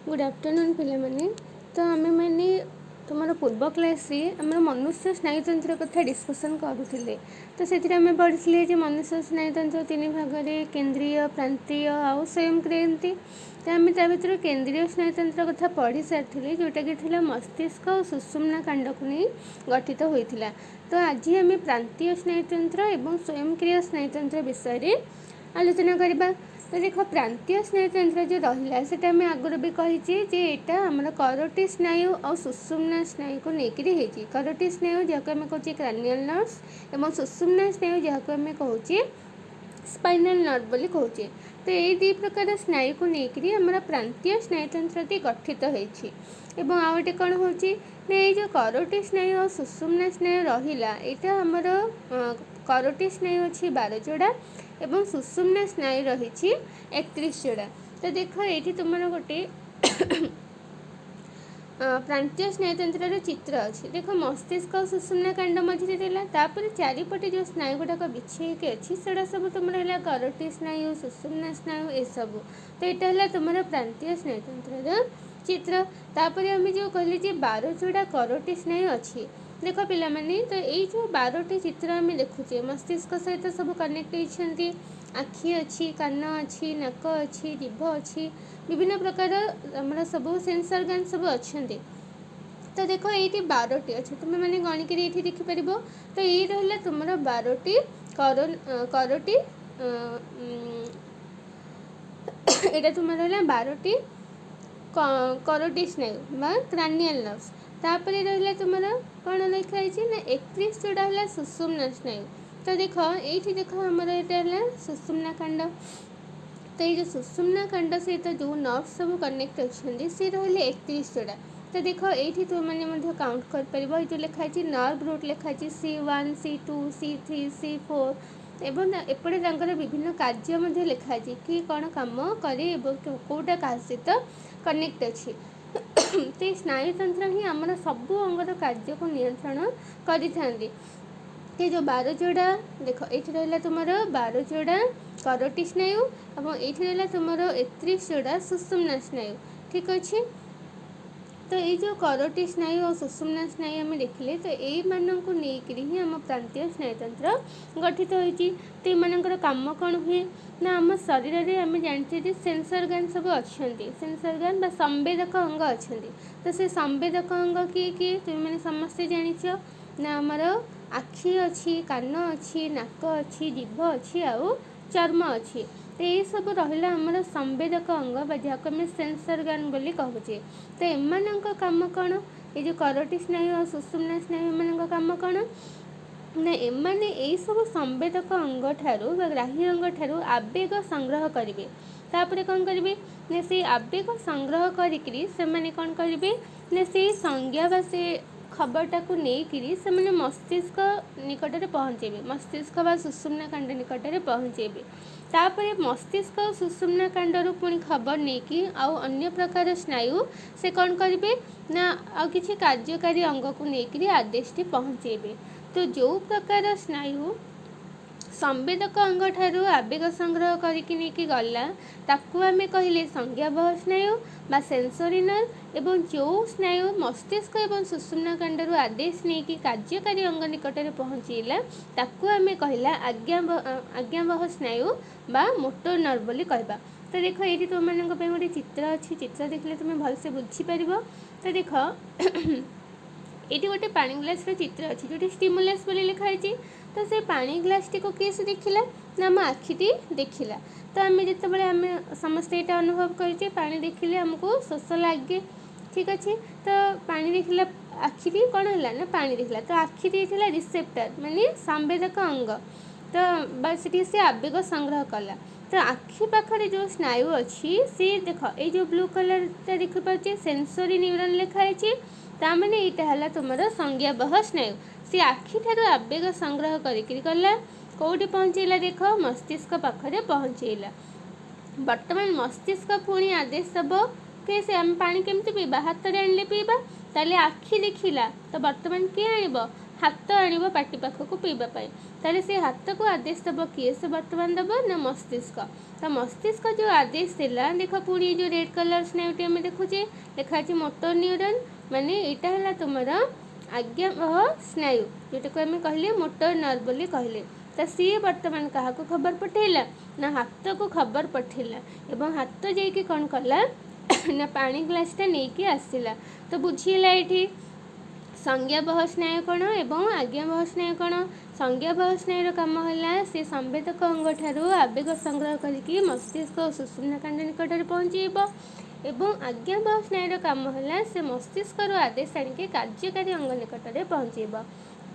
Good afternoon ପିଲାମାନେ। ତ ଆମେମାନେ ତୁମର ପୂର୍ବ କ୍ଲାସ୍ରେ ଆମର ମନୁଷ୍ୟ ସ୍ନାୟୁତନ୍ତ୍ର କଥା ଡିସ୍କସନ୍ କରୁଥିଲେ। ତ ସେଥିରେ ଆମେ ପଢ଼ିଥିଲେ ଯେ ମନୁଷ୍ୟ ସ୍ନାୟୁତନ୍ତ୍ର ତିନି ଭାଗରେ, କେନ୍ଦ୍ରୀୟ, ପ୍ରାନ୍ତୀୟ ଆଉ ସ୍ୱୟଂକ୍ରିୟ ଏମିତି। ତ ଆମେ ତା ଭିତରୁ କେନ୍ଦ୍ରୀୟ ସ୍ନାୟୁତନ୍ତ୍ର କଥା ପଢ଼ି ସାରିଥିଲେ, ଯେଉଁଟାକି ଥିଲା ମସ୍ତିଷ୍କ ଓ ସୁଷୁମ୍ନା କାଣ୍ଡକୁ ନେଇ ଗଠିତ ହୋଇଥିଲା। ତ ଆଜି ଆମେ ପ୍ରାନ୍ତୀୟ ସ୍ନାୟୁତନ୍ତ୍ର ଏବଂ ସ୍ୱୟଂକ୍ରିୟ ସ୍ନାୟୁତନ୍ତ୍ର ବିଷୟରେ ଆଲୋଚନା କରିବା। ତ ଦେଖ, ପ୍ରାନ୍ତୀୟ ସ୍ନାୟୁତନ୍ତ୍ର ଯେଉଁ ରହିଲା, ସେଟା ଆମେ ଆଗରୁ ବି କହିଛେ ଯେ ଏଇଟା ଆମର କରୋଟି ସ୍ନାୟୁ ଆଉ ସୁଷୁମ୍ନା ସ୍ନାୟୁକୁ ନେଇକିରି ହେଇଛି। କରୋଟି ସ୍ନାୟୁ, ଯାହାକୁ ଆମେ କହୁଛେ କ୍ରାନିଆଲ ନର୍ଭସ୍, ଏବଂ ସୁଷୁମ୍ନା ସ୍ନାୟୁ, ଯାହାକୁ ଆମେ କହୁଛେ ସ୍ପାଇନାଲ ନର୍ଭ ବୋଲି କହୁଛେ। ତ ଏଇ ଦୁଇ ପ୍ରକାର ସ୍ନାୟୁକୁ ନେଇକରି ଆମର ପ୍ରାନ୍ତୀୟ ସ୍ନାୟୁତନ୍ତ୍ରଟି ଗଠିତ ହେଇଛି। ଏବଂ ଆଉ ଗୋଟେ କ'ଣ ହେଉଛି ନା, ଏଇ ଯେଉଁ କରୋଟି ସ୍ନାୟୁ ଆଉ ସୁଷୁମ୍ନା ସ୍ନାୟୁ ରହିଲା, ଏଇଟା ଆମର କରୋଟି ସ୍ନାୟୁ ଅଛି 12 ଯୋଡ଼ା ଏବଂ ସୁଷୁମ୍ନା ସ୍ନାୟୁ ରହିଛି 31 ଯୋଡ଼ା। ତ ଦେଖ, ଏଇଠି ତୁମର ଗୋଟେ ପ୍ରାନ୍ତୀୟ ସ୍ନାୟୁତନ୍ତ୍ରର ଚିତ୍ର ଅଛି। ଦେଖ, ମସ୍ତିଷ୍କ ସୁଷୁମ୍ନା କାଣ୍ଡ ମଝିରେ ଥିଲା। ତାପରେ ଚାରିପଟେ ଯେଉଁ ସ୍ନାୟୁ ଗୁଡ଼ାକ ବିଛେଇ ହେଇକି ଅଛି, ସେଗୁଡ଼ା ସବୁ ତୁମର ହେଲା କରୋଟି ସ୍ନାୟୁ, ସୁଷୁମ୍ନା ସ୍ନାୟୁ ଏସବୁ। ତ ଏଇଟା ହେଲା ତୁମର ପ୍ରାନ୍ତୀୟ ସ୍ନାୟୁତନ୍ତ୍ରର ଚିତ୍ର। ତାପରେ ଆମେ ଯେଉଁ କହିଲେ ଯେ 12 ଯୋଡ଼ା କରୋଟି ସ୍ନାୟୁ ଅଛି, ଦେଖ ପିଲାମାନେ, ତ ଏଇ ଯେଉଁ 12ଟି ଚିତ୍ର ଆମେ ଦେଖୁଛେ, ମସ୍ତିଷ୍କ ସହିତ ସବୁ କନେକ୍ଟ ହେଇଛନ୍ତି। ଆଖି ଅଛି, କାନ ଅଛି, ନାକ ଅଛି, ଜିଭ ଅଛି, ବିଭିନ୍ନ ପ୍ରକାର ଆମର ସବୁ ସେନ୍ସ ଅର୍ଗାନ୍ ସବୁ ଅଛନ୍ତି। ତ ଦେଖ, ଏଇଠି 12ଟି ଅଛି, ତୁମେ ମାନେ ଗଣିକିରି ଏଇଠି ଦେଖିପାରିବ। ତ ଏଇ ରହିଲା ତୁମର 12ଟି କରୋଟି, ଏଇଟା ତୁମର ହେଲା 12ଟି କରୋଟି ସ୍ନାୟୁ ବା କ୍ରାନିଆଲ ନର୍ଭସ୍। ତାପରେ ରହିଲା ତୁମର କ'ଣ ଲେଖା ହେଇଛି ନା, 31 ଯୋଡ଼ା ହେଲା ସୁଷୁମ୍ନା ସ୍ନାୟୁ। ତ ଦେଖ, ଏଇଠି ଦେଖ, ଆମର ଏଇଟା ହେଲା ସୁଷୁମ୍ନା କାଣ୍ଡ। ତ ଏଇ ଯେଉଁ ସୁଷୁମ୍ନା କାଣ୍ଡ ସହିତ ଯେଉଁ ନର୍ଭ ସବୁ କନେକ୍ଟ ଅଛନ୍ତି, ସେ ରହିଲେ 31 ଯୋଡ଼ା। ତ ଦେଖ, ଏଇଠି ତୁମେମାନେ ମଧ୍ୟ କାଉଣ୍ଟ କରିପାରିବ। ଏଇ ଯେଉଁ ଲେଖା ହେଇଛି ନର୍ଭ ରୁଟ୍ ଲେଖା ହେଇଛି, C1, C2, C3, C4 ଏବଂ ଏପଟେ ତାଙ୍କର ବିଭିନ୍ନ କାର୍ଯ୍ୟ ମଧ୍ୟ ଲେଖା ହେଇଛି, କି କ'ଣ କାମ କରେ ଏବଂ କେଉଁଟା କାହା ସହିତ କନେକ୍ଟ ଅଛି। ତ ଏଇ ସ୍ନାୟୁତନ୍ତ୍ର ହିଁ ଆମର ସବୁ ଅଙ୍ଗର କାର୍ଯ୍ୟକୁ ନିୟନ୍ତ୍ରଣ କରିଥାନ୍ତି। ଏ ଯେଉଁ 12 ଯୋଡ଼ା, ଦେଖ, ଏଇଠି ରହିଲା ତୁମର 12 ଯୋଡ଼ା କରୋଟି ସ୍ନାୟୁ ଏବଂ ଏଇଠି ରହିଲା ତୁମର 31 ଯୋଡ଼ା ସୁଷୁମ୍ନା ସ୍ନାୟୁ। ଠିକ୍ ଅଛି। ତ ଏଇ ଯେଉଁ କରୋଟି ସ୍ନାୟୁ ଆଉ ସୁଷୁମ୍ନା ସ୍ନାୟୁ ଆମେ ଦେଖିଲେ, ତ ଏଇମାନଙ୍କୁ ନେଇକରି ହିଁ ଆମ ପ୍ରାନ୍ତୀୟ ସ୍ନାୟୁତନ୍ତ୍ର ଗଠିତ ହୋଇଛି। ତ ଏମାନଙ୍କର କାମ କ'ଣ ହୁଏ ନା, ଆମ ଶରୀରରେ ଆମେ ଜାଣିଛେ ଯେ ସେନ୍ସ ଅର୍ଗାନ୍ ସବୁ ଅଛନ୍ତି, ସେନ୍ସ ଅର୍ଗାନ୍ ବା ସମ୍ବେଦକ ଅଙ୍ଗ ଅଛନ୍ତି। ତ ସେ ସମ୍ବେଦକ ଅଙ୍ଗ କିଏ କିଏ, ତୁମେମାନେ ସମସ୍ତେ ଜାଣିଛ ନା, ଆମର ଆଖି ଅଛି, କାନ ଅଛି, ନାକ ଅଛି, ଜିଭ ଅଛି ଆଉ ଚର୍ମ ଅଛି। ତ ଏଇସବୁ ରହିଲା ଆମର ସମ୍ବେଦକ ଅଙ୍ଗ ବା ଯାହାକୁ ଆମେ ସେନ୍ସ ଅର୍ଗାନ୍ ବୋଲି କହୁଛେ। ତ ଏମାନଙ୍କ କାମ କ'ଣ? ଏ ଯେଉଁ କରୋଟି ସ୍ନାୟୁ ଆଉ ସୁଷୁମ୍ନା ସ୍ନାୟୁ, ଏମାନଙ୍କ କାମ କ'ଣ ନା, ଏମାନେ ଏଇସବୁ ସମ୍ବେଦକ ଅଙ୍ଗ ଠାରୁ ବା ଗ୍ରାହ୍ୟ ଅଙ୍ଗ ଠାରୁ ଆବେଗ ସଂଗ୍ରହ କରିବେ। ତାପରେ କ'ଣ କରିବେ ନା, ସେଇ ଆବେଗ ସଂଗ୍ରହ କରିକିରି ସେମାନେ କ'ଣ କରିବେ ନା, ସେଇ ସଂଜ୍ଞା ବା ସେ ଖବରଟାକୁ ନେଇକିରି ସେମାନେ ମସ୍ତିଷ୍କ ନିକଟରେ ପହଞ୍ଚେଇବେ, ମସ୍ତିଷ୍କ ବା ସୁଷୁମ୍ନା କାଣ୍ଡ ନିକଟରେ ପହଞ୍ଚେଇବେ। ତାପରେ ମସ୍ତିଷ୍କ ସୁଷୁମ୍ନା କାଣ୍ଡରୁ ପୁଣି ଖବର ନେଇକି ଆଉ ଅନ୍ୟ ପ୍ରକାର ସ୍ନାୟୁ ସେ କ'ଣ କରିବେ ନା, ଆଉ କିଛି କାର୍ଯ୍ୟକାରୀ ଅଙ୍ଗକୁ ନେଇକିରି ଆଦେଶଟି ପହଞ୍ଚେଇବେ। ତ ଯେଉଁ ପ୍ରକାର ସ୍ନାୟୁ ସମ୍ବେଦକ ଅଙ୍ଗ ଠାରୁ ଆବେଗ ସଂଗ୍ରହ କରିକି ନେଇକି ଗଲା, ତାକୁ ଆମେ କହିଲେ ସଂଜ୍ଞାବହ ସ୍ନାୟୁ ବା ସେନ୍ସରି ନର୍ଭ। ଏବଂ ଯେଉଁ ସ୍ନାୟୁ ମସ୍ତିଷ୍କ ଏବଂ ସୁଷୁମ୍ନା କାଣ୍ଡରୁ ଆଦେଶ ନେଇକି କାର୍ଯ୍ୟକାରୀ ଅଙ୍ଗ ନିକଟରେ ପହଞ୍ଚେଇଲା, ତାକୁ ଆମେ କହିଲା ଆଜ୍ଞାବହ ସ୍ନାୟୁ ବା ମୋଟର ନର୍ଭ ବୋଲି କହିବା। ତ ଦେଖ, ଏଇଠି ତୁମମାନଙ୍କ ପାଇଁ ଗୋଟେ ଚିତ୍ର ଅଛି। ଚିତ୍ର ଦେଖିଲେ ତୁମେ ଭଲସେ ବୁଝିପାରିବ। ତ ଦେଖ, ଏଇଠି ଗୋଟେ ପାଣି ଗ୍ଲାସ୍ର ଚିତ୍ର ଅଛି, ଯେଉଁଠି ଷ୍ଟିମୁଲସ୍ ବୋଲି ଲେଖା ହେଇଛି। ତ ସେ ପାଣି ଗ୍ଲାସ୍ଟିକୁ କିଏ ସେ ଦେଖିଲା ନା, ଆମ ଆଖିଟି ଦେଖିଲା। ତ ଆମେ ଯେତେବେଳେ, ଆମେ ସମସ୍ତେ ଏଇଟା ଅନୁଭବ କରିଛେ, ପାଣି ଦେଖିଲେ ଆମକୁ ଶୋଷ ଲାଗେ। ଠିକ୍ ଅଛି। ତ ପାଣି ଦେଖିଲା ଆଖିଟି କ'ଣ ହେଲା ନା, ପାଣି ଦେଖିଲା। ତ ଆଖିଟି ଥିଲା ରିସେପ୍ଟର, ମାନେ ସମ୍ବେଦକ ଅଙ୍ଗ। ତ ବା ସେଠି ସେ ଆବେଗ ସଂଗ୍ରହ କଲା। ତ ଆଖି ପାଖରେ ଯେଉଁ ସ୍ନାୟୁ ଅଛି, ସେ ଦେଖ, ଏଇ ଯେଉଁ ବ୍ଲୁ କଲର୍ଟା ଦେଖିପାରୁଛେ, ସେନ୍ସରି ନ୍ୟୁରନ୍ ଲେଖା ହେଇଛି, ତା ମାନେ ଏଇଟା ହେଲା ତୁମର ସଂଜ୍ଞାବହ ସ୍ନାୟୁ। ସେ ଆଖିଠାରୁ ଆବେଗ ସଂଗ୍ରହ କରିକିରି ଗଲା, କେଉଁଠି ପହଞ୍ଚେଇଲା? ଦେଖ, ମସ୍ତିଷ୍କ ପାଖରେ ପହଞ୍ଚେଇଲା। ବର୍ତ୍ତମାନ ମସ୍ତିଷ୍କ ପୁଣି ଆଦେଶ ଦେବ କି ସେ ଆମେ ପାଣି କେମିତି ପିଇବା? ହାତରେ ଆଣିଲେ ପିଇବା। ତାହେଲେ ଆଖି ଦେଖିଲା, ତ ବର୍ତ୍ତମାନ କିଏ ଆଣିବ? ହାତ ଆଣିବ ପାଟି ପାଖକୁ ପିଇବା ପାଇଁ। ତାହେଲେ ସେ ହାତକୁ ଆଦେଶ ଦେବ କିଏ? ସେ ବର୍ତ୍ତମାନ ଦେବ ନା ମସ୍ତିଷ୍କ। ତ ମସ୍ତିଷ୍କ ଯେଉଁ ଆଦେଶ ଦେଲା, ଦେଖ ପୁଣି ଏଇ ଯେଉଁ ରେଡ୍ କଲର୍ ସ୍ନାୟୁଟି ଆମେ ଦେଖୁଛେ, ଲେଖା ଅଛି ମୋଟର ନ୍ୟୁରନ୍, ମାନେ ଏଇଟା ହେଲା ତୁମର ଆଜ୍ଞାବହ ସ୍ନାୟୁ, ଯେଉଁଟାକୁ ଆମେ କହିଲେ ମୋଟର ନର୍ଭ ବୋଲି କହିଲେ। ତ ସିଏ ବର୍ତ୍ତମାନ କାହାକୁ ଖବର ପଠେଇଲା ନା ହାତକୁ ଖବର ପଠେଇଲା ଏବଂ ହାତ ଯାଇକି କ'ଣ କଲା ନା ପାଣି ଗ୍ଲାସଟା ନେଇକି ଆସିଲା। ତ ବୁଝିହେଲା ଏଇଠି ସଂଜ୍ଞାବହ ସ୍ନାୟୁ କ'ଣ ଏବଂ ଆଜ୍ଞାବହ ସ୍ନାୟୁ କ'ଣ? ସଂଜ୍ଞାବହ ସ୍ନାୟୁର କାମ ହେଲା ସେ ସମ୍ବେଦକ ଅଙ୍ଗ ଠାରୁ ଆବେଗ ସଂଗ୍ରହ କରିକି ମସ୍ତିଷ୍କ ଓ ସୁଷୁମ୍ନାକାଣ୍ଡ ନିକଟରେ ପହଞ୍ଚେଇବ ଏବଂ ଆଜ୍ଞାବହ ସ୍ନାୟୁର କାମ ହେଲା ସେ ମସ୍ତିଷ୍କରୁ ଆଦେଶ ଆଣିକି କାର୍ଯ୍ୟକାରୀ ଅଙ୍ଗ ନିକଟରେ ପହଞ୍ଚେଇବ।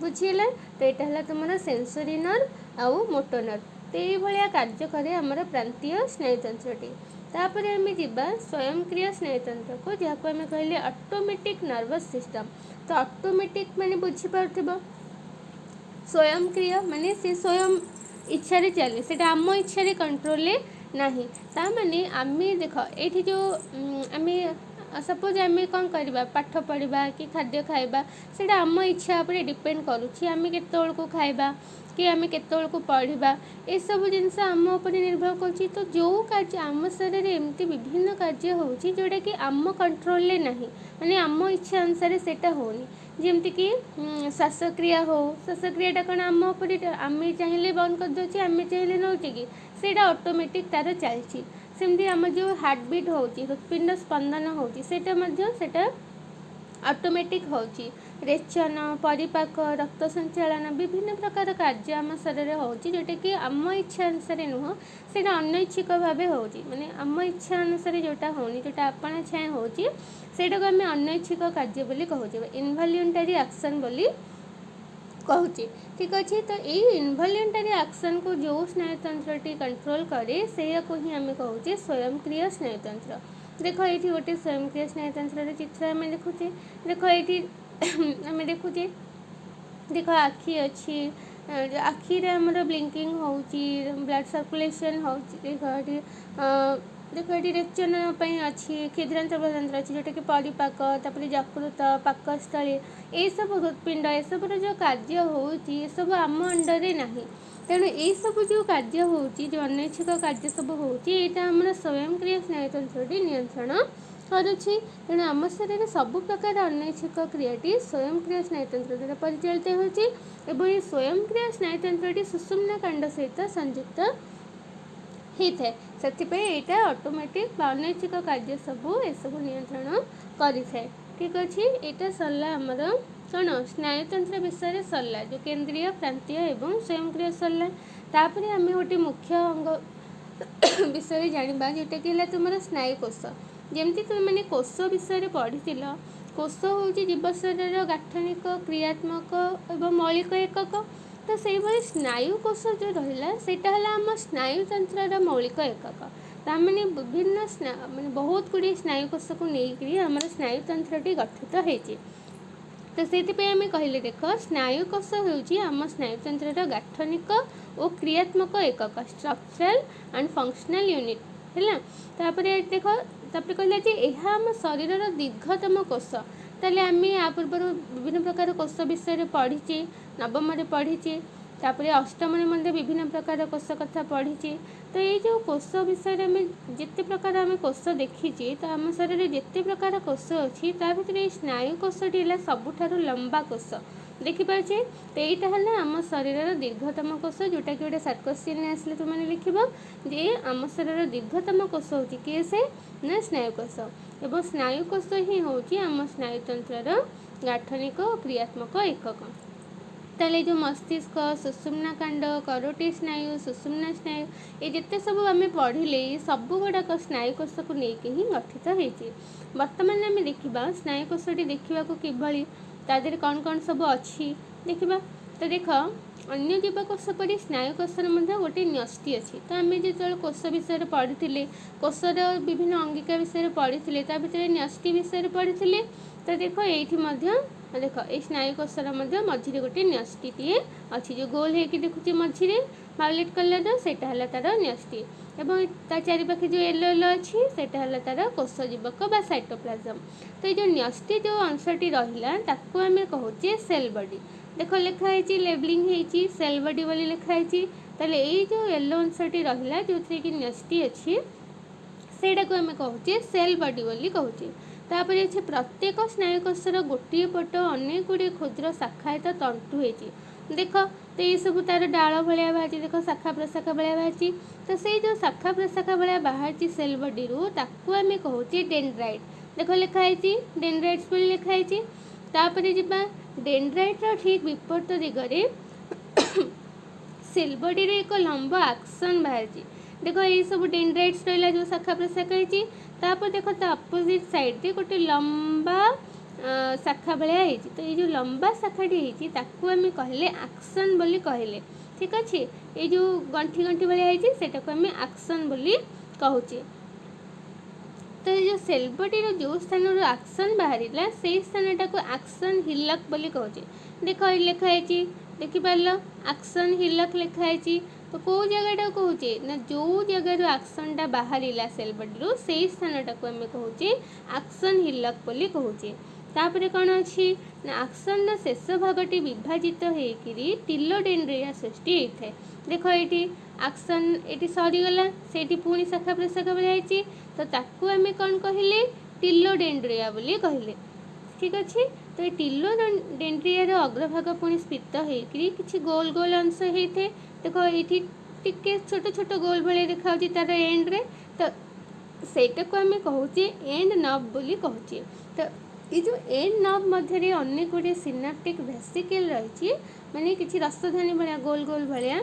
ବୁଝିହେଲା? ତ ଏଇଟା ହେଲା ତୁମର ସେନ୍ସରି ନର୍ଭ ଆଉ ମୋଟର ନର୍ଭ। ତ ଏଇଭଳିଆ କାର୍ଯ୍ୟ କରେ ଆମର ପ୍ରାନ୍ତୀୟ ସ୍ନାୟୁତନ୍ତ୍ରଟି। ତାପରେ ଆମେ ଯିବା ସ୍ୱୟଂକ୍ରିୟ ସ୍ନାୟୁତନ୍ତ୍ରକୁ, ଯାହାକୁ ଆମେ କହିଲେ ଅଟୋମେଟିକ୍ ନର୍ଭସ୍ ସିଷ୍ଟମ୍। ତ ଅଟୋମେଟିକ୍ ମାନେ ବୁଝିପାରୁଥିବ, ସ୍ୱୟଂକ୍ରିୟ ମାନେ ସେ ସ୍ୱୟଂ ଇଚ୍ଛାରେ ଚାଲେ, ସେଇଟା ଆମ ଇଚ୍ଛାରେ କଣ୍ଟ୍ରୋଲରେ ନାହିଁ। ତା ମାନେ ଆମେ ଦେଖ ଏଇଠି ଯେଉଁ ଆମେ ସପୋଜ୍ ଆମେ କ'ଣ କରିବା, ପାଠ ପଢ଼ିବା କି ଖାଦ୍ୟ ଖାଇବା, ସେଇଟା ଆମ ଇଚ୍ଛା ଉପରେ ଡିପେଣ୍ଡ କରୁଛି। ଆମେ କେତେବେଳକୁ ଖାଇବା କି ଆମେ କେତେବେଳକୁ ପଢ଼ିବା, ଏସବୁ ଜିନିଷ ଆମ ଉପରେ ନିର୍ଭର କରୁଛି। ତ ଯେଉଁ କାର୍ଯ୍ୟ ଆମ ଶରୀରରେ ଏମିତି ବିଭିନ୍ନ କାର୍ଯ୍ୟ ହେଉଛି ଯେଉଁଟାକି ଆମ କଣ୍ଟ୍ରୋଲରେ ନାହିଁ, ମାନେ ଆମ ଇଚ୍ଛା ଅନୁସାରେ ସେଇଟା ହେଉନି। ଯେମିତିକି ଶ୍ୱାସକ୍ରିୟା ହେଉ, ଶ୍ୱାସକ୍ରିୟାଟା କ'ଣ ଆମ ଉପରେ, ଆମେ ଚାହିଁଲେ ବନ୍ଦ କରିଦେଉଛେ, ଆମେ ଚାହିଁଲେ ନେଉଛେ କି? ସେଇଟା ଅଟୋମେଟିକ୍ ତା'ର ଚାଲିଛି। ସେମିତି ଆମର ଯେଉଁ ହାର୍ଟବିଟ୍ ହେଉଛି, ହୃତ୍ପିଣ୍ଡ ସ୍ପନ୍ଦନ ହେଉଛି, ସେଇଟା ମଧ୍ୟ ସେଇଟା ଅଟୋମେଟିକ୍ ହେଉଛି। ରେଚନ, ପରିପାକ, ରକ୍ତ ସଞ୍ଚାଳନ, ବିଭିନ୍ନ ପ୍ରକାର କାର୍ଯ୍ୟ ଆମ ଶରୀରରେ ହେଉଛି ଯେଉଁଟାକି ଆମ ଇଚ୍ଛା ଅନୁସାରେ ନୁହଁ, ସେଇଟା ଅନୈଚ୍ଛିକ ଭାବେ ହେଉଛି। ମାନେ ଆମ ଇଚ୍ଛା ଅନୁସାରେ ଯେଉଁଟା ହେଉନି, ଯେଉଁଟା ଆପଣା ଛାଏଁ ହେଉଛି, ସେଇଟାକୁ ଆମେ ଅନୈଚ୍ଛିକ କାର୍ଯ୍ୟ ବୋଲି କହୁଛେ, ଇନଭଲ୍ୟୁଣ୍ଟାରୀ ଆକ୍ସନ୍ ବୋଲି କହୁଛେ। ଠିକ୍ ଅଛି। ତ ଏଇ ଇନଭଲ୍ୟୁଣ୍ଟାରୀ ଆକ୍ସନ୍କୁ ଯେଉଁ ସ୍ନାୟୁତନ୍ତ୍ରଟି କଣ୍ଟ୍ରୋଲ୍ କରେ, ସେଇଆକୁ ହିଁ ଆମେ କହୁଛେ ସ୍ୱୟଂକ୍ରିୟ ସ୍ନାୟୁତନ୍ତ୍ର। ଦେଖ ଏଇଠି ଗୋଟେ ସ୍ୱୟଂକ୍ରିୟ ସ୍ନାୟୁତନ୍ତ୍ରର ଚିତ୍ର ଆମେ ଦେଖୁଛେ। ଦେଖ ଏଇଠି ଆମେ ଦେଖୁଛେ, ଦେଖ ଆଖି ଅଛି, ଆଖିରେ ଆମର ବ୍ଲିଙ୍କିଂ ହେଉଛି, ବ୍ଲଡ଼ ସର୍କୁଲେସନ୍ ହେଉଛି। ଦେଖ ଏଠି ରେଚନ ପାଇଁ ଅଛି, କ୍ଷୁଦ୍ରାନ୍ତ ପ୍ରତନ୍ତ୍ର ଅଛି ଯେଉଁଟାକି ପରିପାକ, ତାପରେ ଯକୃତ, ପାକସ୍ଥଳୀ, ଏଇସବୁ ହୃତ୍ପିଣ୍ଡ, ଏସବୁର ଯେଉଁ କାର୍ଯ୍ୟ ହେଉଛି ଏସବୁ ଆମ ଅଣ୍ଡରରେ ନାହିଁ। ତେଣୁ ଏଇସବୁ ଯେଉଁ କାର୍ଯ୍ୟ ହେଉଛି, ଯେଉଁ ଅନୈଚ୍ଛିକ କାର୍ଯ୍ୟ ସବୁ ହେଉଛି, ଏଇଟା ଆମର ସ୍ୱୟଂକ୍ରିୟ ସ୍ନାୟୁତନ୍ତ୍ରଟି ନିୟନ୍ତ୍ରଣ କରୁଛି। ତେଣୁ ଆମ ଶରୀରରେ ସବୁ ପ୍ରକାର ଅନୈଚ୍ଛିକ କ୍ରିୟାଟି ସ୍ୱୟଂକ୍ରିୟ ସ୍ନାୟୁତନ୍ତ୍ର ଦ୍ୱାରା ପରିଚାଳିତ ହେଉଛି ଏବଂ ଏହି ସ୍ୱୟଂକ୍ରିୟ ସ୍ନାୟୁତନ୍ତ୍ରଟି ସୁଷୁମ୍ନା କାଣ୍ଡ ସହିତ ସଂଯୁକ୍ତ ହେଇଥାଏ। ସେଥିପାଇଁ ଏଇଟା ଅଟୋମେଟିକ୍ ବା ଅନୈଚ୍ଛିକ କାର୍ଯ୍ୟ ସବୁ ଏସବୁ ନିୟନ୍ତ୍ରଣ କରିଥାଏ। ଠିକ୍ ଅଛି। ଏଇଟା ସରିଲା ଆମର କ'ଣ ସ୍ନାୟୁତନ୍ତ୍ର ବିଷୟରେ ସରିଲା, ଯେଉଁ କେନ୍ଦ୍ରୀୟ, ପ୍ରାନ୍ତୀୟ ଏବଂ ସ୍ୱୟଂକ୍ରିୟ ସରିଲା। ତାପରେ ଆମେ ଗୋଟେ ମୁଖ୍ୟ ଅଙ୍ଗ ବିଷୟରେ ଜାଣିବା, ଯେଉଁଟାକି ହେଲା ତୁମର ସ୍ନାୟୁକୋଷ। ଯେମିତି ତୁମେମାନେ କୋଷ ବିଷୟରେ ପଢ଼ିଥିଲ, କୋଷ ହେଉଛି ଜୀବ ଶରୀରର ଗାଠନିକ, କ୍ରିୟାତ୍ମକ ଏବଂ ମୌଳିକ ଏକକ। ତ ସେଇଭଳି ସ୍ନାୟୁକୋଷ ଯେଉଁ ରହିଲା, ସେଇଟା ହେଲା ଆମ ସ୍ନାୟୁତନ୍ତ୍ରର ମୌଳିକ ଏକକ। ତାମାନେ ବିଭିନ୍ନ ମାନେ ବହୁତ ଗୁଡ଼ିଏ ସ୍ନାୟୁକୋଷକୁ ନେଇକରି ଆମର ସ୍ନାୟୁତନ୍ତ୍ରଟି ଗଠିତ ହେଇଛି। ତ ସେଇଥିପାଇଁ ଆମେ କହିଲେ, ଦେଖ, ସ୍ନାୟୁକୋଷ ହେଉଛି ଆମ ସ୍ନାୟୁତନ୍ତ୍ରର ଗାଠନିକ ଓ କ୍ରିୟାତ୍ମକ ଏକକ, ଷ୍ଟ୍ରକ୍ଚରାଲ ଆଣ୍ଡ ଫଙ୍କସନାଲ ୟୁନିଟ୍ ହେଲା। ତାପରେ ଦେଖ, ତାପରେ କହିଲା ଯେ ଏହା ଆମ ଶରୀରର ଦୀର୍ଘତମ କୋଷ। ତାହେଲେ ଆମେ ୟା ପୂର୍ବରୁ ବିଭିନ୍ନ ପ୍ରକାର କୋଷ ବିଷୟରେ ପଢ଼ିଛେ, ନବମରେ ପଢ଼ିଛେ, ତାପରେ ଅଷ୍ଟମରେ ମଧ୍ୟ ବିଭିନ୍ନ ପ୍ରକାର କୋଷ କଥା ପଢ଼ିଛେ। ତ ଏଇ ଯେଉଁ କୋଷ ବିଷୟରେ ଆମେ ଯେତେ ପ୍ରକାର ଆମେ କୋଷ ଦେଖିଛେ, ତ ଆମ ଶରୀରରେ ଯେତେ ପ୍ରକାର କୋଷ ଅଛି, ତା ଭିତରେ ଏଇ ସ୍ନାୟୁ କୋଷଟି ହେଲା ସବୁଠାରୁ ଲମ୍ବା କୋଷ, ଦେଖିପାରୁଛେ। ତ ଏଇଟା ହେଲା ଆମ ଶରୀରର ଦୀର୍ଘତମ କୋଷ, ଯେଉଁଟାକି ଗୋଟେ ସର୍ଟ କୋଶ୍ଚିନ୍ରେ ଆସିଲେ ତୁମେ ଲେଖିବ ଯେ ଆମ ଶରୀରର ଦୀର୍ଘତମ କୋଷ ହେଉଛି କିଏ ସେ ନା ସ୍ନାୟୁକୋଷ ଏବଂ ସ୍ନାୟୁକୋଷ ହିଁ ହେଉଛି ଆମ ସ୍ନାୟୁତନ୍ତ୍ରର ଗାଠନିକ ଓ କ୍ରିୟାତ୍ମକ ଏକକ। ତାହେଲେ ଏ ଯେଉଁ ମସ୍ତିଷ୍କ, ସୁଷୁମ୍ନାକାଣ୍ଡ, କରୋଟି ସ୍ନାୟୁ, ସୁଷୁମ୍ନା ସ୍ନାୟୁ, ଏ ଯେତେ ସବୁ ଆମେ ପଢ଼ିଲେ, ଏ ସବୁ ଗୁଡ଼ାକ ସ୍ନାୟୁକୋଷକୁ ନେଇକି ହିଁ ଗଠିତ ହେଇଛି। ବର୍ତ୍ତମାନ ଆମେ ଦେଖିବା ସ୍ନାୟୁକୋଷଟି ଦେଖିବାକୁ କିଭଳି, ତା ଦେହରେ କ'ଣ କ'ଣ ସବୁ ଅଛି ଦେଖିବା। ତ ଦେଖ, ଅନ୍ୟ ଜୀବକୋଷ ପରି ସ୍ନାୟୁକୋଷର ମଧ୍ୟ ଗୋଟେ ନ୍ୟଷ୍ଟି ଅଛି। ତ ଆମେ ଯେତେବେଳେ କୋଷ ବିଷୟରେ ପଢ଼ିଥିଲେ, କୋଷର ବିଭିନ୍ନ ଅଙ୍ଗିକା ବିଷୟରେ ପଢ଼ିଥିଲେ, ତା ଭିତରେ ନ୍ୟଷ୍ଟି ବିଷୟରେ ପଢ଼ିଥିଲେ। ତ ଦେଖ, ଏଇଠି ମଧ୍ୟ ଦେଖ, ଏଇ ସ୍ନାୟୁକୋଷର ମଧ୍ୟ ମଝିରେ ଗୋଟେ ନ୍ୟଷ୍ଟିଟିଏ ଅଛି। ଯେଉଁ ଗୋଲ ହେଇକି ଦେଖୁଛି ମଝିରେ ଭାୟୋଲେଟ୍ କଲର୍ର, ସେଇଟା ହେଲା ତାର ନ୍ୟଷ୍ଟି ଏବଂ ତା ଚାରିପାଖେ ଯେଉଁ ୟେଲୋ ୟେଲୋ ଅଛି, ସେଇଟା ହେଲା ତାର କୋଷ ଜୀବକ ବା ସାଇଟୋପ୍ଲାଜମ। ତ ଏଇ ଯେଉଁ ନ୍ୟଷ୍ଟି ଯେଉଁ ଅଂଶଟି ରହିଲା, ତାକୁ ଆମେ କହୁଛେ ସେଲ୍ ବଡି। ଦେଖ, ଲେଖା ହେଇଛି, ଲେବଲିଂ ହେଇଛି, ସେଲ୍ ବଡି ବୋଲି ଲେଖା ହେଇଛି। ତାହେଲେ ଏଇ ଯେଉଁ ୟେଲୋ ଅଂଶଟି ରହିଲା, ଯେଉଁଥିରେ କି ନ୍ୟଷ୍ଟି ଅଛି, ସେଇଟାକୁ ଆମେ କହୁଛେ ସେଲ୍ ବଡି ବୋଲି କହୁଛେ। ତାପରେ ଅଛି, ପ୍ରତ୍ୟେକ ସ୍ନାୟୁକୋଷର ଗୋଟିଏ ପଟ ଅନେକ ଗୁଡ଼ିଏ କ୍ଷୁଦ୍ର ଶାଖାୟିତ ତନ୍ତୁ ହେଇଛି। ଦେଖ ତ, ଏଇସବୁ ତାର ଡାଳ ଭଳିଆ ବାହାରିଛି। ଦେଖ, ଶାଖା ପ୍ରଶାଖା ଭଳିଆ ବାହାରିଛି। ତ ସେଇ ଯେଉଁ ଶାଖା ପ୍ରଶାଖା ଭଳିଆ ବାହାରିଛି ସେଲ୍ ବଡିରୁ, ତାକୁ ଆମେ କହୁଛେ ଡେଣ୍ଡ୍ରାଇଟ୍। ଦେଖ, ଲେଖା ହେଇଛି, ଡେଣ୍ଡ୍ରାଇଟ୍ସ ବୋଲି ଲେଖା ହେଇଛି। ତାପରେ ଯିବା, ଡେଣ୍ଡ୍ରାଇଟ୍ର ଠିକ୍ ବିପରୀତ ଦିଗରେ ସେଲ୍ ବଡିରେ ଏକ ଲମ୍ବ ଆକ୍ସନ୍ ବାହାରିଛି। ଦେଖ, ଏଇସବୁ ଡେଣ୍ଡ୍ରାଇଟ୍ସ ରହିଲା, ଯେଉଁ ଶାଖା ପ୍ରଶାଖା ହେଇଛି। ତାପରେ ଦେଖ, ତା ଅପୋଜିଟ୍ ସାଇଡ଼୍ରେ ଗୋଟେ ଲମ୍ବା ଶାଖା ଭଳିଆ ହେଇଛି। ତ ଏଇ ଯେଉଁ ଲମ୍ବା ଶାଖାଟି ହେଇଛି, ତାକୁ ଆମେ କହିଲେ ଆକ୍ସନ୍ ବୋଲି କହିଲେ। ଠିକ୍ ଅଛି? ଏଇ ଯେଉଁ ଗଣ୍ଠି ଗଣ୍ଠି ଭଳିଆ ହେଇଛି, ସେଇଟାକୁ ଆମେ ଆକ୍ସନ୍ ବୋଲି କହୁଛେ। ତ ଏଇ ଯେଉଁ ସେଲ୍ ବଡିର ଯେଉଁ ସ୍ଥାନରୁ ଆକ୍ସନ୍ ବାହାରିଲା, ସେଇ ସ୍ଥାନଟାକୁ ଆକ୍ସନ୍ ହିଲକ୍ ବୋଲି କହୁଛେ। ଦେଖ, ଏଇ ଲେଖା ହେଇଛି, ଦେଖିପାରିଲ? ଆକ୍ସନ୍ ହିଲକ୍ ଲେଖା ହେଇଛି। ତ କେଉଁ ଜାଗାଟାକୁ କହୁଛେ ନା, ଯେଉଁ ଜାଗାରୁ ଆକ୍ସନ୍ଟା ବାହାରିଲା ସେଲ୍ ବଡିରୁ, ସେଇ ସ୍ଥାନଟାକୁ ଆମେ କହୁଛେ ଆକ୍ସନ୍ ହିଲକ୍ ବୋଲି କହୁଛେ। ତାପରେ କ'ଣ ଅଛି ନା, ଆକ୍ସନ୍ର ଶେଷ ଭାଗଟି ବିଭାଜିତ ହେଇକିରି ଟିଲୋଡେଣ୍ଡ୍ରିଆ ସୃଷ୍ଟି ହେଇଥାଏ। ଦେଖ, ଏଇଠି ଆକ୍ସନ୍ ଏଇଠି ସରିଗଲା, ସେଇଠି ପୁଣି ଶାଖା ପ୍ରଶାଖା ଭଳିଆ ହେଇଛି। ତ ତାକୁ ଆମେ କ'ଣ କହିଲେ? ଟିଲୋଡେଣ୍ଡ୍ରିଆ ବୋଲି କହିଲେ। ଠିକ୍ ଅଛି? ତ ଏ ଟିଲୋଡେଣ୍ଡ୍ରିଆର ଅଗ୍ରଭାଗ ପୁଣି ସ୍ଫୀତ ହେଇକିରି କିଛି ଗୋଲ ଗୋଲ ଅଂଶ ହେଇଥାଏ। ଦେଖ, ଏଇଠି ଟିକେ ଛୋଟ ଛୋଟ ଗୋଲ ଭଳିଆ ଦେଖାଯାଉଛି ତାର ଏଣ୍ଡରେ। ତ ସେଇଟାକୁ ଆମେ କହୁଛେ ଏଣ୍ଡ ନବ୍ ବୋଲି କହୁଛେ। ତ ଏଇ ଯେଉଁ ଏଣ୍ଡ ନବ୍ ମଧ୍ୟରେ ଅନେକ ଗୁଡ଼ିଏ ସିନାପ୍ଟିକ୍ ଭେସିକେଲ୍ ରହିଛି, ମାନେ କିଛି ରସଧାନୀ ଭଳିଆ, ଗୋଲ ଗୋଲ ଭଳିଆ।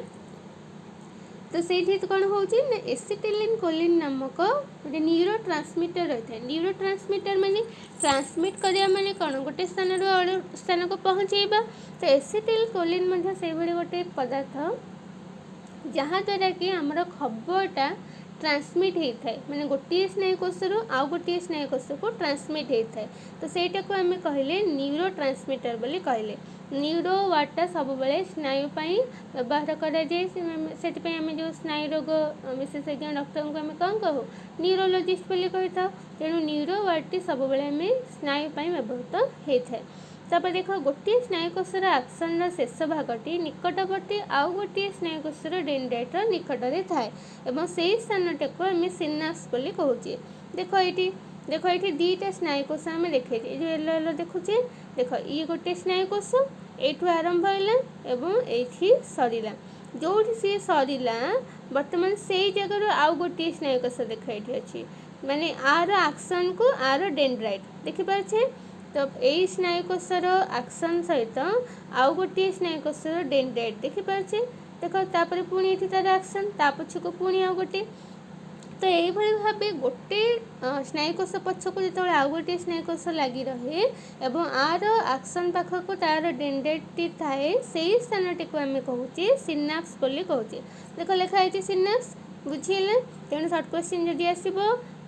ତ ସେଇଠି କ'ଣ ହେଉଛି ନା, ଏସିଟିଲିନ୍ କୋଲିନ୍ ନାମକ ଗୋଟେ ନ୍ୟୁରୋ ଟ୍ରାନ୍ସମିଟର ରହିଥାଏ। ନ୍ୟୁରୋ ଟ୍ରାନ୍ସମିଟର ମାନେ ଟ୍ରାନ୍ସମିଟ୍ କରିବା, ମାନେ କ'ଣ? ଗୋଟେ ସ୍ଥାନରୁ ଅନ୍ୟ ସ୍ଥାନକୁ ପହଞ୍ଚେଇବା। ତ ଏସିଟିଲ୍ କୋଲିନ୍ ମଧ୍ୟ ସେଇଭଳି ଗୋଟେ ପଦାର୍ଥ, ଯାହାଦ୍ୱାରା କି ଆମର ଖବରଟା ଟ୍ରାନ୍ସମିଟ୍ ହେଇଥାଏ, ମାନେ ଗୋଟିଏ ସ୍ନାୟୁକୋଷରୁ ଆଉ ଗୋଟିଏ ସ୍ନାୟୁକୋଷକୁ ଟ୍ରାନ୍ସମିଟ୍ ହେଇଥାଏ। ତ ସେଇଟାକୁ ଆମେ କହିଲେ ନ୍ୟୁରୋ ଟ୍ରାନ୍ସମିଟର ବୋଲି କହିଲେ। ନ୍ୟୁରୋ ୱାର୍ଡ଼ଟା ସବୁବେଳେ ସ୍ନାୟୁ ପାଇଁ ବ୍ୟବହାର କରାଯାଏ। ସେଥିପାଇଁ ଆମେ ଯେଉଁ ସ୍ନାୟୁ ରୋଗ ବିଶେଷଜ୍ଞ ଡକ୍ଟରଙ୍କୁ ଆମେ କ'ଣ କହୁ? ନ୍ୟୁରୋଲୋଜିଷ୍ଟ ବୋଲି କହିଥାଉ। ତେଣୁ ନ୍ୟୁରୋ ୱାର୍ଡ଼ଟି ସବୁବେଳେ ଆମେ ସ୍ନାୟୁ ପାଇଁ ବ୍ୟବହୃତ ହେଇଥାଏ। ତାପରେ ଦେଖ, ଗୋଟିଏ ସ୍ନାୟୁକୋଷର ଆକ୍ସନ୍ର ଶେଷ ଭାଗଟି ନିକଟବର୍ତ୍ତୀ ଆଉ ଗୋଟିଏ ସ୍ନାୟୁକୋଷର ଡେଣ୍ଡ୍ରାଇଟ୍ର ନିକଟରେ ଥାଏ ଏବଂ ସେଇ ସ୍ଥାନଟାକୁ ଆମେ ସିନାପ୍ସ ବୋଲି କହୁଛେ। ଦେଖ ଏଇଠି, ଦେଖ ଏଇଠି ଦୁଇଟା ସ୍ନାୟୁକୋଷ ଆମେ ଦେଖେଇଛେ। ଏଇ ଯେଉଁ ୟେଲୋ ୟେଲୋ ଦେଖୁଛେ, ଦେଖ, ଇଏ ଗୋଟେ ସ୍ନାୟୁକୋଷ, ଏଇଠୁ ଆରମ୍ଭ ହେଲା ଏବଂ ଏଇଠି ସରିଲା। ଯେଉଁଠି ସିଏ ସରିଲା, ବର୍ତ୍ତମାନ ସେଇ ଜାଗାରୁ ଆଉ ଗୋଟିଏ ସ୍ନାୟୁକୋଷ ଦେଖ ଏଇଠି ଅଛି, ମାନେ ଆର ଆକ୍ସନ୍କୁ ଆର ଡେଣ୍ଡ୍ରାଇଟ୍ ଦେଖିପାରୁଛେ। ତ ଏଇ ସ୍ନାୟୁକୋଷର ଆକ୍ସନ୍ ସହିତ ଆଉ ଗୋଟିଏ ସ୍ନାୟୁକୋଷର ଡେଣ୍ଡ୍ରାଇଟ୍ ଦେଖିପାରୁଛେ। ଦେଖ, ତାପରେ ପୁଣି ଏଠି ତାର ଆକ୍ସନ୍, ତା ପଛକୁ ପୁଣି ଆଉ ଗୋଟିଏ। ତ ଏଇଭଳି ଭାବେ ଗୋଟେ ସ୍ନାୟୁକୋଷ ପଛକୁ ଯେତେବେଳେ ଆଉ ଗୋଟିଏ ସ୍ନାୟୁକୋଷ ଲାଗି ରହେ ଏବଂ ଆର ଆକ୍ସନ୍ ପାଖକୁ ତାର ଡେଣ୍ଡ୍ରାଇଟ୍ଟି ଥାଏ, ସେଇ ସ୍ଥାନଟିକୁ ଆମେ କହୁଛେ ସିନାପ୍ସ ବୋଲି କହୁଛେ। ଦେଖ, ଲେଖା ହେଇଛି ସିନାପ୍ସ। ବୁଝିହେଲା? ତେଣୁ ସର୍ଟ କ୍ୱେଶ୍ଚିନ୍ ଯଦି ଆସିବ,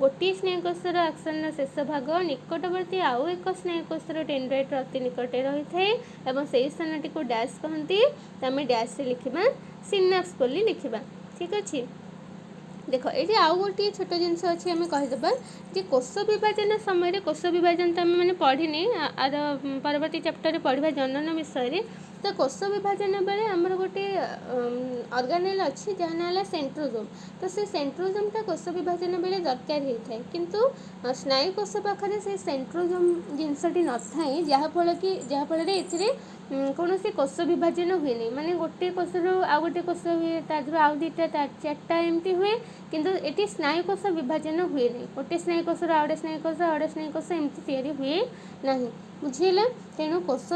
ଗୋଟିଏ ସ୍ନାୟୁକୋଷର ଆକ୍ସନ୍ର ଶେଷ ଭାଗ ନିକଟବର୍ତ୍ତୀ ଆଉ ଏକ ସ୍ନାୟୁକୋଷର ଡେଣ୍ଡ୍ରାଇଟ୍ର ଅତି ନିକଟରେ ରହିଥାଏ ଏବଂ ସେଇ ସ୍ଥାନଟିକୁ ଡ୍ୟାସ୍ କହନ୍ତି, ତ ଆମେ ଡ୍ୟାସ୍ରେ ଲେଖିବା ସିନାପ୍ସ ବୋଲି ଲେଖିବା। ଠିକ୍ ଅଛି? ଦେଖ, ଏଇଠି ଆଉ ଗୋଟିଏ ଛୋଟ ଜିନିଷ ଅଛି, ଆମେ କହିଦେବା ଯେ କୋଷ ବିଭାଜନ ସମୟରେ, କୋଷ ବିଭାଜନ ତ ଆମେ ମାନେ ପଢ଼ିନି, ଆର ପରବର୍ତ୍ତୀ ଚାପ୍ଟରରେ ପଢ଼ିବା ଜନନ ବିଷୟରେ। ତ କୋଷ ବିଭାଜନ ବେଳେ ଆମର ଗୋଟେ ଅର୍ଗାନେଲ୍ ଅଛି, ଯାହା ନାଁ ହେଲା ସେଣ୍ଟ୍ରୋଜୋମ୍। ତ ସେ ସେଣ୍ଟ୍ରୋଜୋମ୍ଟା କୋଷ ବିଭାଜନ ବେଳେ ଦରକାର ହେଇଥାଏ, କିନ୍ତୁ ସ୍ନାୟୁକୋଷ ପାଖରେ ସେ ସେଣ୍ଟ୍ରୋଜୋମ୍ ଜିନିଷଟି ନଥାଏ, ଯାହାଫଳରେ ଏଥିରେ କୌଣସି କୋଷ ବିଭାଜନ ହୁଏନି। ମାନେ ଗୋଟିଏ କୋଷରୁ ଆଉ ଗୋଟିଏ କୋଷ ହୁଏ, ତା ଦେହରୁ ଆଉ ଦୁଇଟା, ତା ଚାରିଟା, ଏମିତି ହୁଏ, କିନ୍ତୁ ଏଠି ସ୍ନାୟୁକୋଷ ବିଭାଜନ ହୁଏନି। ଗୋଟେ ସ୍ନାୟୁକୋଷରୁ ଆଉ ଗୋଟେ ସ୍ନାୟୁକୋଷ, ଆଉ ଗୋଟେ ସ୍ନାୟୁକୋଷ, ଏମିତି ତିଆରି ହୁଏ ନାହିଁ। ବୁଝିହେଲା? ତେଣୁ କୋଷ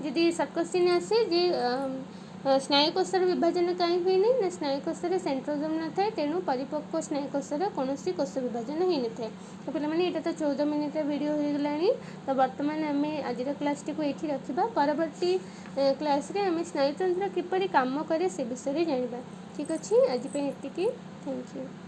ଯଦି ସର୍ଟ କ୍ୱେଶ୍ଚିନ୍ ଆସେ ଯେ ସ୍ନାୟୁକୋଷର ବିଭାଜନ କାହିଁ ହୁଏନି ନା, ସ୍ନାୟୁକୋଷରେ ସେଣ୍ଟ୍ରୋଜୋମ୍ ନଥାଏ, ତେଣୁ ପରିପକ୍ୱ ସ୍ନାୟୁକୋଷର କୌଣସି କୋଷ ବିଭାଜନ ହେଇନଥାଏ। ତ ପିଲାମାନେ, ଏଇଟା ତ 14 ମିନିଟ୍ର ଭିଡ଼ିଓ ହେଇଗଲାଣି। ତ ବର୍ତ୍ତମାନ ଆମେ ଆଜିର କ୍ଲାସ୍ଟିକୁ ଏଇଠି ରଖିବା। ପରବର୍ତ୍ତୀ କ୍ଲାସ୍ରେ ଆମେ ସ୍ନାୟୁତନ୍ତ୍ର କିପରି କାମ କରେ, ସେ ବିଷୟରେ ଜାଣିବା। ଠିକ୍ ଅଛି, ଆଜି ପାଇଁ ଏତିକି। Thank you.